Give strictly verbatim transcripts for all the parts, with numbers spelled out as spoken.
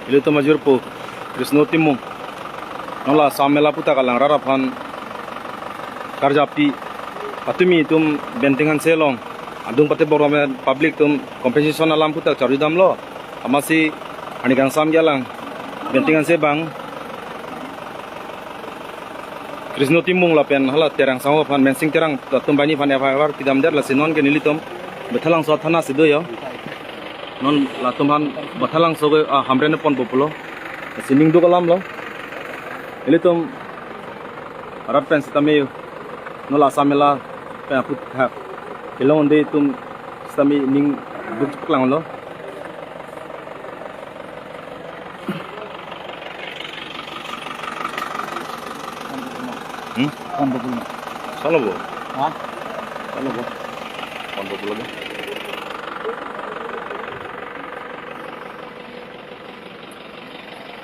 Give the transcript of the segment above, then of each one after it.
Ilitum ajirpo Krishno Timung. Non la Assam Mela aputhak alang rat aphan karjapi, patumi atum Benting Hanse along adung patebor amen public atum compensation alam aputhak charjudamlo. Amatsi arni kangsam ke alang Benting Hanse abang Krishno Timung lapen hala Terang Sangho aphan, Mensing Terang atum banghini aphan F I R pidamdet, lasi non ke nelitum Bethalangso athana si do yo. Non latum aphan Bethalangso ke, ah, Hamren ponpo pulo. Lasi ning duk alamlo. Ilitum rat pen sitame yo. Non la Assam Mela pen aputhak kelong un-e atum sitame ning duk chepaklanglo. Hmm? Ponpo pulo. Solo bo. Ha? Solo bo. Ponpo pulo bo.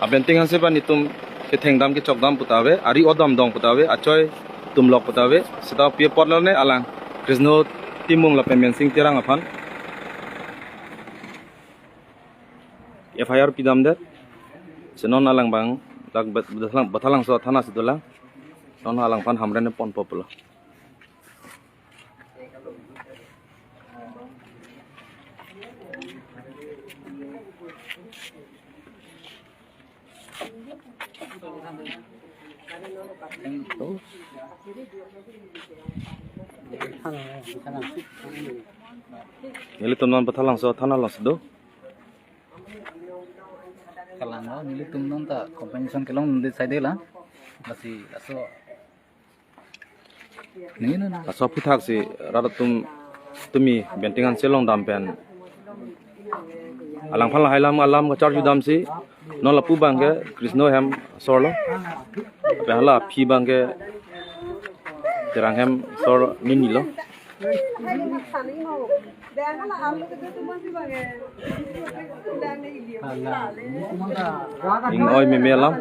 A Benting Hanse abang nelitum kethengdam kechokdam puta ave, ari odam dong puta ave, achoi tumlok puta ave, seta pi apotlo ne alang Krishno Timung lapen Mensing Terang aphan F I R pidamdet. Si non alang abang dak Bet-, Bethalang-, Bethalangso athana si dolang. Non alang aphan Hamren ponpo pulo. Nelitum non Bethalangso athana along si do. Kalang lo, nelitum non ta compensation kelong un-e side la. Lasi laso nini na. Laso aputhak si rat atum tumi Benting Hanse along dam pen alang aphan lahai alam alam kacharjudamsi, non lapu abang ke Krishno hem asor lo. Lapen hala aphi abang ke Terang hem asor nini lo. Ning oi meme alam.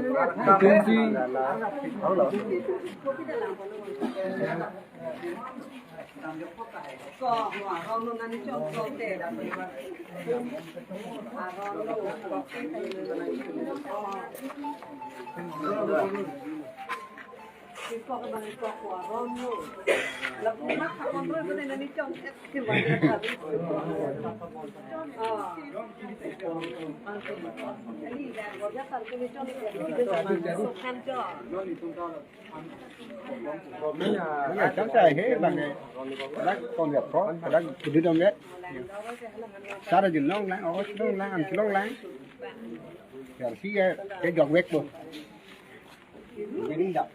Mane, mane, chang chai he, bang he. Dak kon ya pro, dak kudu dong ya. Sara jin long lang, awas long lang, an long lang. Ya, si ya, ke jok wek bo. Jadi dak.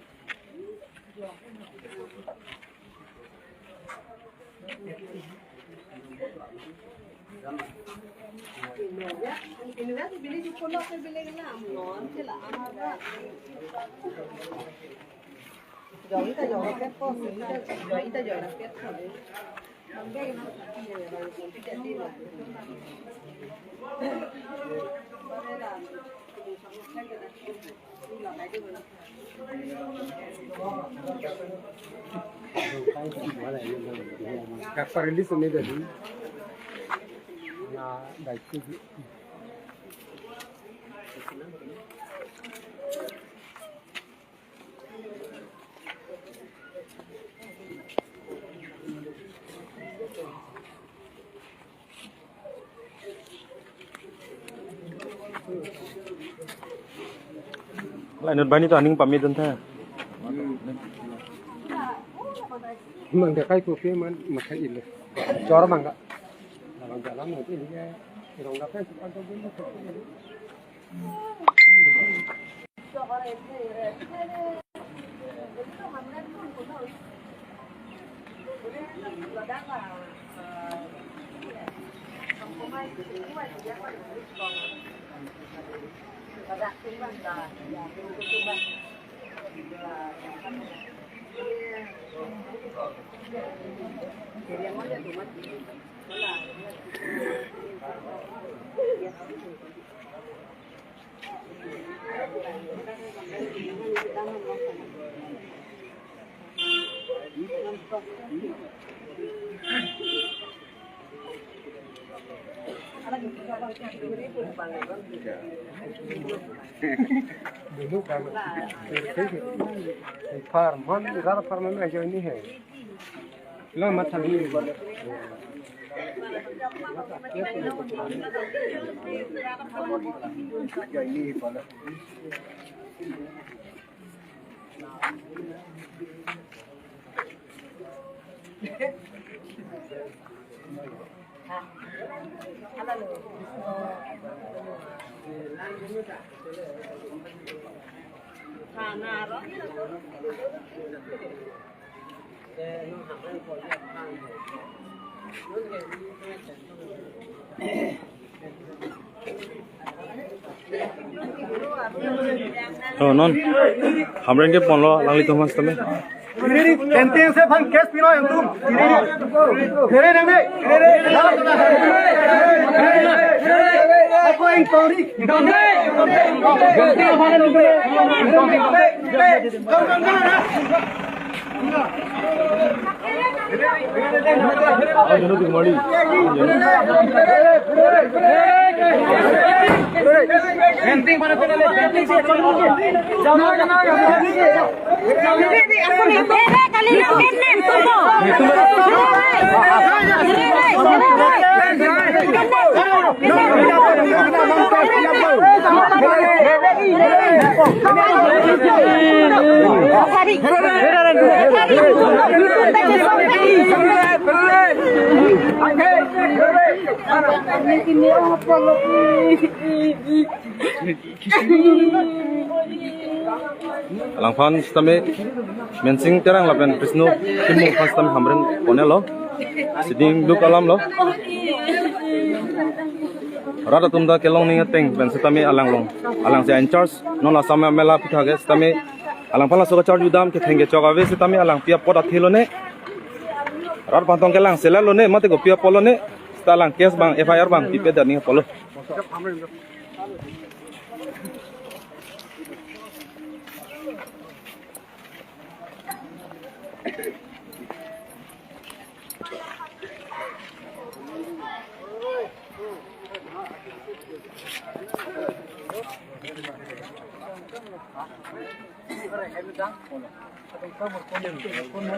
Kapar release ne dadi. Na, dai. Lainut bani to aning pamit dun tha. Mangga kai kopi man makai ile. Jor mangga. Dalam jalan nanti ini ya. Rongga kai suka tuh. Farm, man, rat farm में जो नहीं है। Lo matha ni. Oh, non. Hamren ke ponlo, alanglitum aphan sitame. Tenteng se aphan case pilo yang tum. Kiri, kiri, kiri, kiri. Apa yang kau ri? Alangphan sitame Mensing Terang lapen Krisno Timung aphan sitame hamren ponelo. Siding duk alam lo. Rat atum ta kelong ning ateng pen sitame alanglong. Alang si in charge, non la samya mela puthak ke sitame alangphan laso kacharju dam ketheng kechok ave sitame alangpi apot athelo ne. Rat aphan tong kelang selar lo ne, mate kopi apotlo ne. Sita alang case abang, F I R abang pipe dani apotlo.